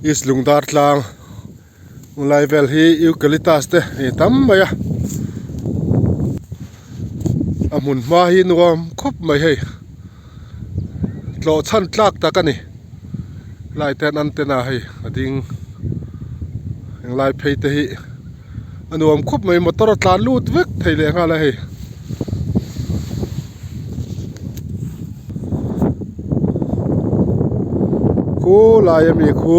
East Lungdar tlang lai vel hi eucalyptus te hei tam mai a a hmun hma hi nuam khawp mai hei tlawh chhan tlak tak a ni lai te hian antenna hei a ding englai phei te hi a nuam khawp mai motor a tlan lut vek thei leh nghal a hei. Khu lai ami khu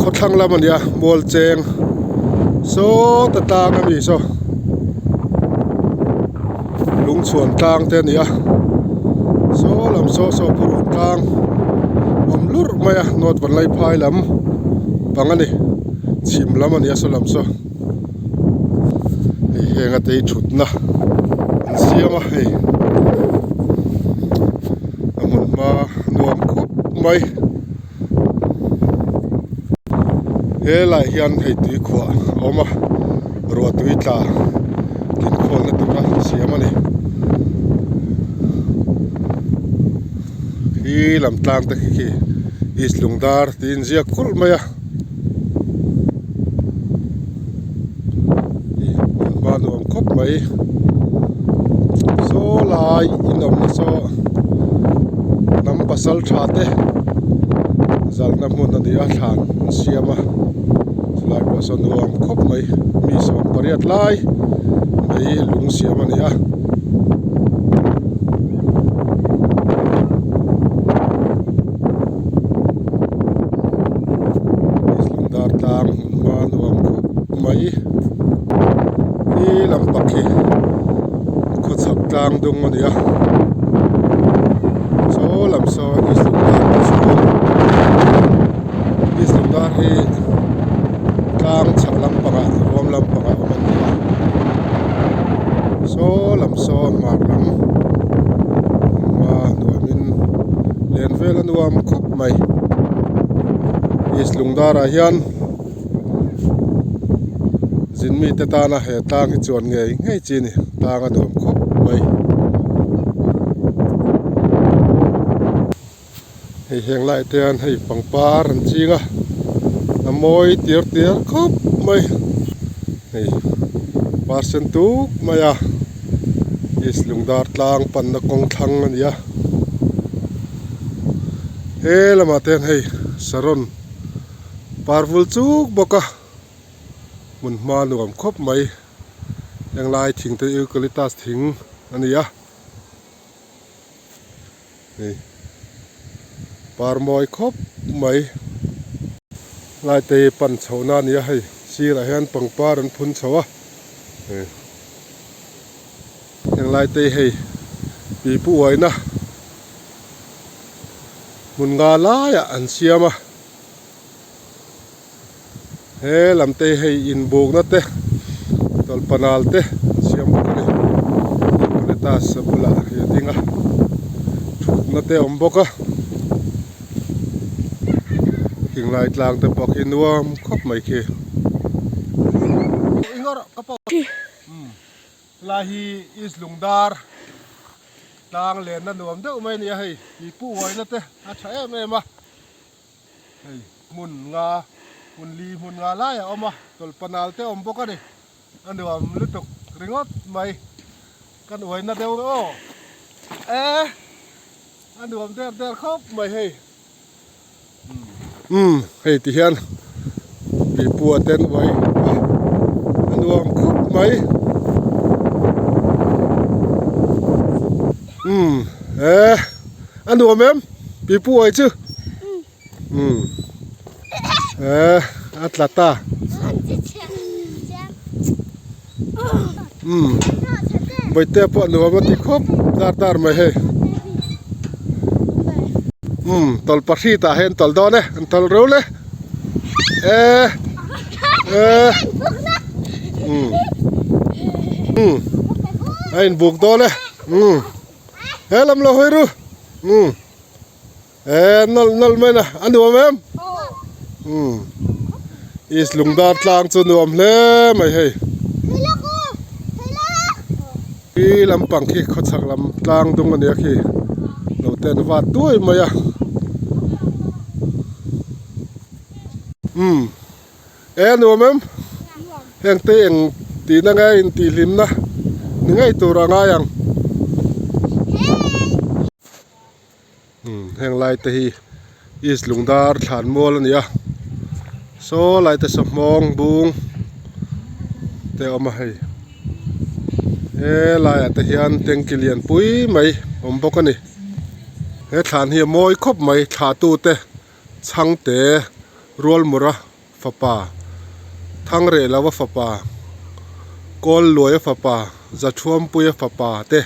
khawthlang lam a nia mual cheng sawta tlang ami saw lungchhuan tlang te a ni a saw lam saw saw phurh tlang awm lurh mai a north vanlaiphai lam pang a ni chhim lam a ni a saw lam saw. Hei heng a tei thutna an siam a hei a hmun hma nuam khawp mai helaiah hian hei tui khuah a awm a ruah tui tla inkhawlna tura siam a ni khi lam tlang te khi khi east lungdar tih a inziak kulh mai a. Hma nuam khawp mai saw lai in awmna saw hnam pasal tha te zalna hmun a ni a thlan an siam a chulai pawh saw nuam khawp mai mi 18 lai mai lung siam a ni a. Dar tlang hma nuam khawp mai hi lampang khi khawchhak tlang dung a ni a saw lam saw east lungdar te chhung east lungdar hi tlang chhak lampangah ruam lampangah a awm a ni a saw lam saw hmar lam hma nuamin len vel a nuam khawp mai east lungdarah hian zin mite tana he tlang hi chuan ngei ngei chi a ni tlang a nuam khawp mai. Hei heng lai te hian hei pangpar an ching a a mawi tir tir khawp mai hei par sen tuk mai a east lungdar tlang panna kawng thlang a ni a he lamah te hian hei saron par vul chuk bawk a hmun hma nuam khawp mai henglai thing te eucalyptus thing a ni a. Hei par mawi khawp mai lai te hi pan chho na a ni a hei sirah hian pangpar an phun chho a hei heng lai te hi hei pipu uaina hmun nga laiah an siam a he lam te hi hei inbukna te tawlhpanal te an siam bawk a ni eucalyptus a bulah hi a ding a thutna te a awm bawk a thinglai tlang te pawh khi nuam khawp mai khi. Helai hi East Lungdar tlang lenna nuam deuh mai a ni a hei pipu uaina te a tha em em a. Hei hmun nga hmun li hmun nga lai a awm a tawlhpanal te a awm bawk a ni a nuam lutuk ringawt mai kan uaina deuh aw e a nuam der der khawp mai hei umm hei ti hian tuipua ten uai a a nuam khawp mai umm e a nuam em. Pipu ai chu umm eh a tla ta umm bawihte pawh nuam a ti khawp dar dar mai hei umm tawlh pahri tah hian tawlh dawn e an tawlh reuh le eh eh umm umm a inbuk dawn e umm. He lam lo hawi ru umm eh nawlh nawlh mai na a nuam em umm east lungdar tlang chu nuam hle mai hei khi lampang khi khawchhak lam tlang dung a nia khi lo ten vat duai mai a. Umm e a nuam em? Heng te eng tihna nge intihhlimna ni ngei tur a ngai ang. Umm heng lai te hi East Lungdar thlan mual a ni a saw lai te sawhmawng bung te a awm a hei he laiah te hian tanky lian pui mai a awm bawk a ni he thlan hi a mawi khawp mai thlah tu te chhangte rualmura fapa Thangrehloa fapa Kawlluaia fapa Zathuampuia fapa te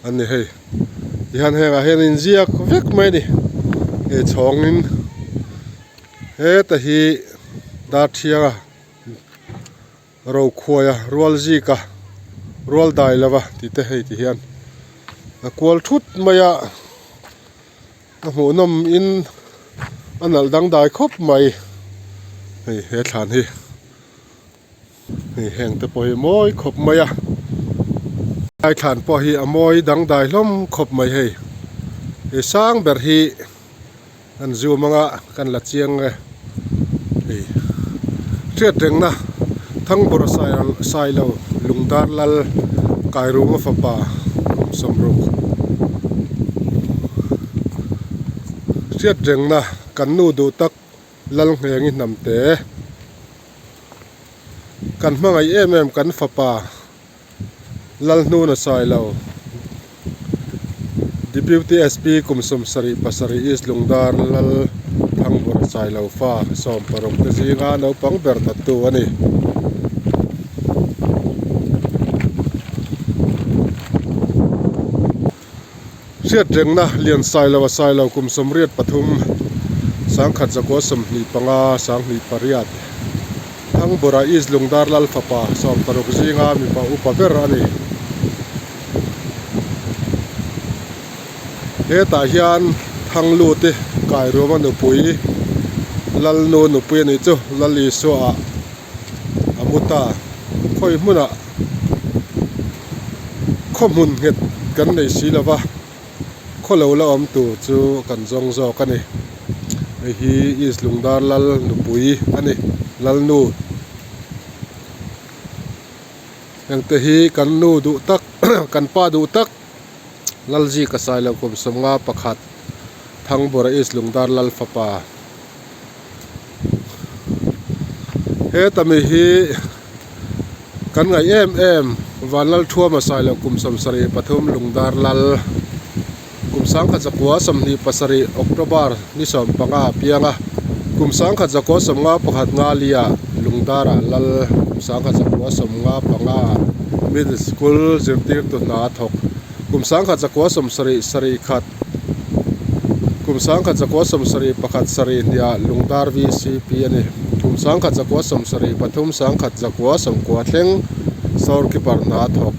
an ni hei tihian hengah hian inziak vek mai a ni hei chhawngin heta hi Darthianga Rokhuaia Rualzika Rualdailova tih te hei ti hian a kual thut mai a. A hmuhnawm in a nalh dangdai khawp mai hei he thlan hi hei heng te pawh hi mawi khawp mai a lai thlan pawh hi a mawi dangdai hlawm khawp mai hei hei sang ber hi an zoom anga kan la chiang e hei hriat rengna Thangbawrh Sailo Lungdar Lal Kairuma fapa kum sawmruk hriat rengna kan nu duh tak Lal Nghengi hnamte kan hmangaih em em kan fapa Lalhnuna Sailo, Deputy SP kum 77 East Lungdar Lal Thangbur Sailo fa 16 te zinga naupang ber tattu a ni. Hriatrengna Lian Sailo a Sailo kum 83 1925 28 Thangbura East Lungdar Lal fapa 16 zinga mipa upa ber a ni. Hetah hian Thangluti Kairuma nupui Lalnu nupui a nih chu Lal Isua ah a mu ta. Khawi hmunah khaw hmun nghet kan nei si lo va, khaw lo la awm tur chu kan zawng zawk a ni. Hei hi East Lungdar Lal nupui a ni, Lalnu. Hengte hi kan nu duh tak, kan pa duh tak Lalzika Sailo kum 51 Thangbawra East Lungdar Lal fapa. Heta mi hi kan ngaih em em Vanlalthuama Sailo kum 73 Lungdar Lal kum 1927 October ni 15 a piang a kum 1951 Ngalia Lungdara Lal kum 1995 Middle School zirtirtu hna a thawk kum 1971 Kum 1971 sarih hniah Lungdar VCP a ni. Kum 1973 1990 thleng Storekeeper hna a thawk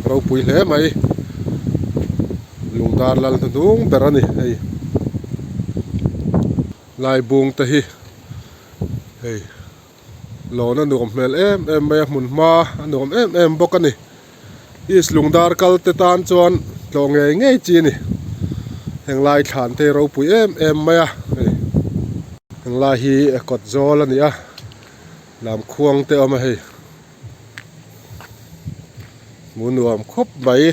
ropui hle mai. Lungdar lal hnuhnung ber a ni hei. Laibung te hi hei lawn a nuam hmel em em mai a hmun hma a nuam em em bawk a ni. East Lungdar kal te tan chuan tlawh ngei ngei chi a ni. Heng lai thlan te hi ropui em em mai a hei heng lai hi kawt zawl a ni a lam khuang te a awm a hei hmuh nuam khawp mai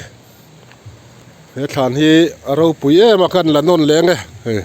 he thlan hi a ropui em a khan la nawn leng e hei.